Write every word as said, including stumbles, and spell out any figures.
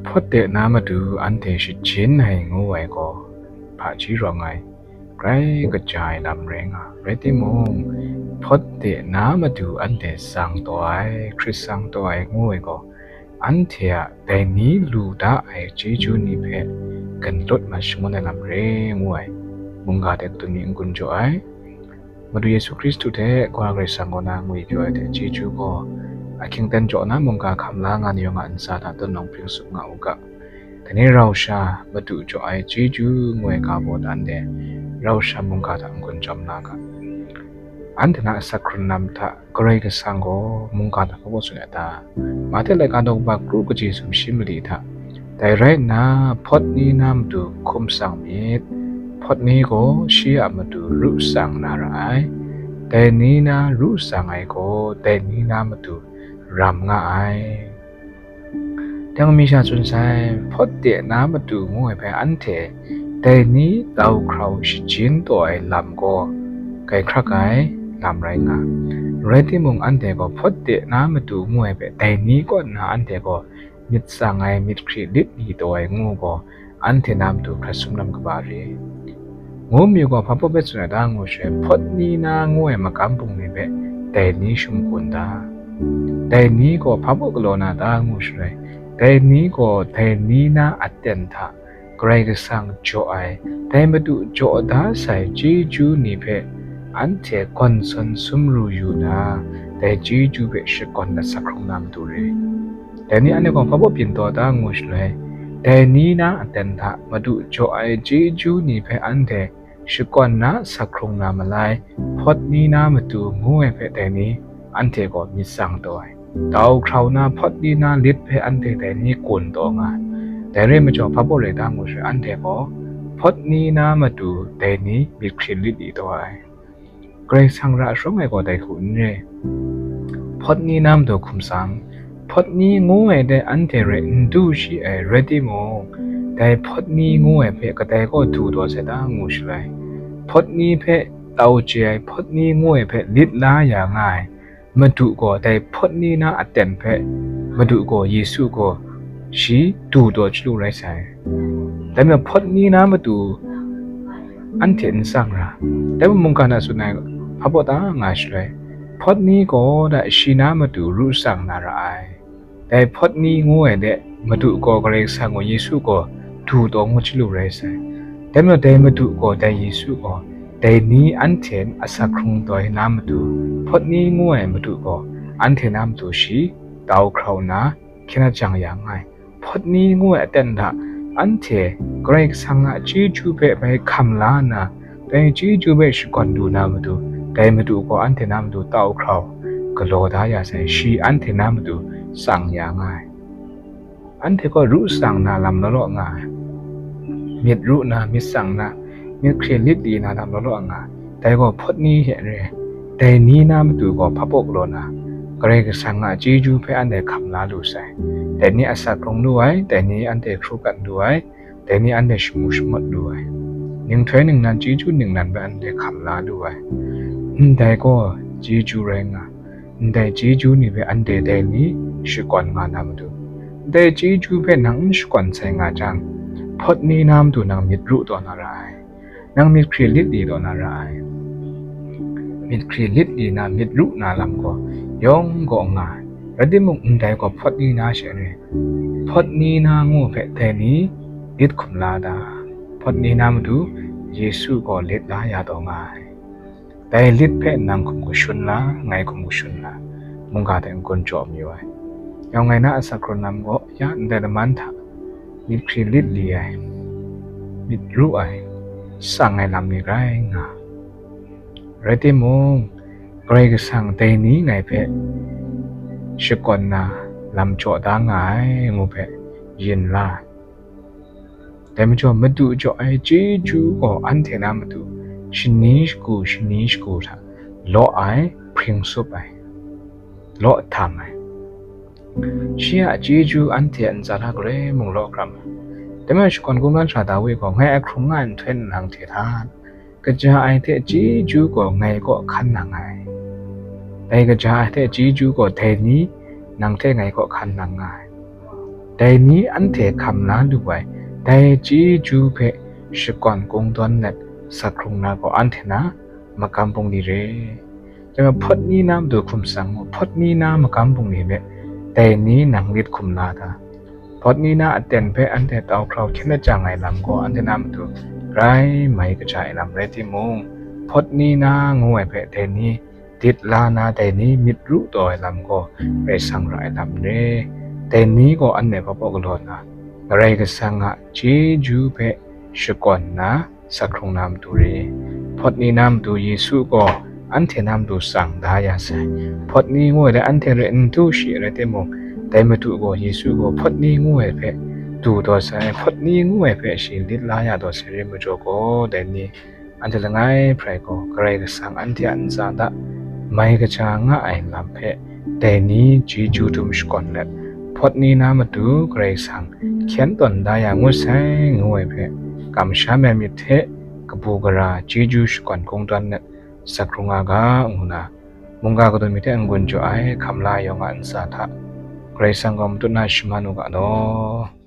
Hpawt de na matu anhte shajin ai ngu ai gaw, hpaji rawng ai, grai kaja ai lam rai nga. Rai timung, hpawt de na matu anhte tsang taw ai, hkrit tsang taw ai ngu ai gaw, anhte a dai ni lu da ai chyeju ni hpe ganlut mat shangun ai lam re ngu ai mungga hte kadun mi n-gun jaw ai. Madu Yesu Hkristu hte Kawa Karai Kasang kaw na ngwi pyaw ai hte chyeju gaw, ahkying ten jaw na mungga hkam la nga ni yawng a ntsa hta tawn nawng hpring tsup nga u ga. Dai ni rau sha madu jaw ai chyeju ngu ai ga baw dan de, rau sha mungga hta n-gun chyawm la ga. Anhte na asak hkrun lam hta Karai Kasang gaw mungga hta hpa baw tsun ai ta? Mahte laika daw kaba kru kaji sumshi mali hta, dai rai nna, hpawt ni na matu hkum tsang myit. Hpawt ni gaw shi a matu ru tsang na ra ai. Dai ni na ru tsang ai gaw, dai ni na matu ram nga ai. Dang mi sha tsun sai, hpawt de na matu ngu ai hpe anhte dai ni tau hkrau shajin taw ai lam gaw, kai hkrak ai lam rai nga. Rai timung, anhte gaw hpawt de na matu ngu ai hpe dai ni kaw nna anhte gaw myit tsang ai, myit hkri lit li taw ai ngu gaw, anhte na matu hkrat sumnam kaba re. Ngu mi gaw hpa baw hpe tsun ai ta ngu shaloi, hpawt ni na ngu ai magam bungli hpe dai ni shum kun ta? Dai ni gaw hpa baw galaw na ta ngu shaloi, dai ni gaw dai ni na aten hta Karai Kasang jaw ai, dai madu jaw da sai chyeju ni hpe anhte gawn sawn sumru yu na, dai chyeju hpe shakawn asak hkrung na matu re. Dai ni anhte gaw hpa baw byin taw ta ngu shaloi, dai ni na aten hta madu jaw ai chyeju ni hpe anhte shakawn na asak hkrung na malai, hpawt ni na matu ngu ai hpe dai ni anhte gaw myit tsang taw ai. Tau hkrau na hpawt ni na lit hpe anhte dai ni kun taw nga ai. Dai re ai majaw, hpa baw rai ta ngu shaloi, anhte gaw hpawt ni na matu dai ni myit hkri lit li taw ai. Karai Kasang ra sharawng ai gaw dai hku n re. Hpawt ni na matu hkum tsang, hpawt ni ngu ai de anhte rai n du shi ai rai timung, dai hpawt ni ngu ai hpe kadai gaw du taw sai ta ngu shaloi, hpawt ni hpe tau chye ai, hpawt ni ngu ai hpe lit la ya nga ai madu gaw, dai hpawt ni na aten hpe madu gaw, Yesu gaw shi du taw chyalu rai sai. Dai majaw, hpawt ni na matu anhte n tsang ra. Dai majaw, mungga hta tsun ai hpa baw ta nga shaloi, hpawt ni gaw da shi na matu ru tsang na ra ai. Dai hpawt ni ngu ai de madu gaw Karai Kasang gaw Yesu gaw du taw ngu chyalu rai sai. Dai majaw, dai madu gaw dai Yesu gaw dai ni anhte asak hkrung taw ai na matu, hpawt ni ngu ai madu gaw anhte na matu shi tau hkrau nna hkyen a jang ya nga ai. Hpawt ni ngu ai aten hta anhte Karai Kasang a chyeju hpe bai hkam la nna, dai chyeju hpe shakawn lu na matu, dai madu gaw anhte na matu tau hkrau galaw da ya sai, shi anhte na matu tsang ya nga ai. Anhte gaw ru tsang na lam law law nga ai. Myit ru na, myit tsang na, myit hkri lit li na lam law law nga ai. Dai gaw hpawt ni hte n re, dai ni na matu gaw hpa baw galaw na, Karai Kasang a chyeju hpe anhte hkam la lu sai. Dai ni asak hkrung lu ai, dai ni anhte hkru kat lu ai, dai ni anhte shamu shamawt lu ai, ninghtoi ningnan chyeju ningnan hpe anhte hkam la lu ai. Ndai gaw chyeju rai nga, ndai chyeju ni hpe anhte dai ni shakawn nga na matu, ndai chyeju hpe nang n shakawn sai nga jang, hpawt ni na matu nang myit ru taw na ra ai, nang myit hkri lit li taw na ra ai. Myit hkri lit li na, myit ru na lam gaw yawng gaw nga ai. Rai timung, ndai gaw hpawt ni na she n rai, hpawt ni na ngu hpe dai ni lit hkum la ta? Hpawt ni na matu Yesu gaw lit la ya taw nga ai. Dai lit hpe nang hkum kashun la, ngai hkum kashun la, mungga hte n-gun jaw mayu ai. Yawng ngai na asak hkrun lam gaw ya ndai laman hta myit hkri lit li ai, myit ru ai, tsang ai lam ni rai nga. Rai timung, Karai Kasang dai ni ngai hpe shakawn na lam jaw da nga ai ngu hpe yin la ai. Dai majaw, madu jaw ai chyeju gaw anhte na matu shani shagu, shani shagu hta law ai, hpring sup ai, law htam ai. Shi a chyeju anhte a ntsa hta galoi mung law hkram ai. Dai majaw, shakawn kungdawn sara Dawi gaw, ngai a hkrung nga ai nhtoi nlang hte hta, kaja ai hte chyeju gaw ngai kaw hkan nang ai. Dai kaja ai hte chyeju gaw dai ni nang hte ngai kaw hkan nang nga ai. Dai ni anhte hkam la lu ai, dai chyeju hpe shakawn kungdawn let sak hkrung na gaw anhte na magam bungli re. Chyoi, hpawt ni na matu hkum tsang mu, hpawt ni na magam bungli hpe dai ni nang lit hkum la ta? Hpawt ni na aten hpe anhte tau hkrau hkyen lajang ai lam gaw anhte na matu grai mai kaja ai lam rai timung, hpawt ni na ngu ai hpe dai ni dit la na, dai ni myit ru taw ai lam gaw Karai Kasang ra ai lam re. Dai ni gaw anhte hpa galaw na, Karai Kasang a chyeju hpe shakawn na, sak hkrung na matu re. Hpawt ni na matu Yesu gaw anhte na matu tsang da ya sai. Hpawt ni ngu ai dai anhte rai n du shi rai timung, dai Madu gaw Yesu gaw hpawt ni ngu ai hpe du taw sai, hpawt ni ngu ai hpe shi lit la ya taw sai re majaw gaw, dai ni anhte langai hprai gaw Karai Kasang anhte a ntsa hta mai kaja nga ai lam hpe dai ni chyeju htum shakawn let, hpawt ni na matu Karai Kasang hkyen tawn da ya ngut sai ngu ai hpe, kamsham ai myit hte kabu gara chyeju shakawn kungdawn let sak hkrung nga ga, ngu na mungga kadu myit hte n-gun jaw ai hkam la yawng a ntsa hta Karai Kasang gaw matut na shaman u ga law.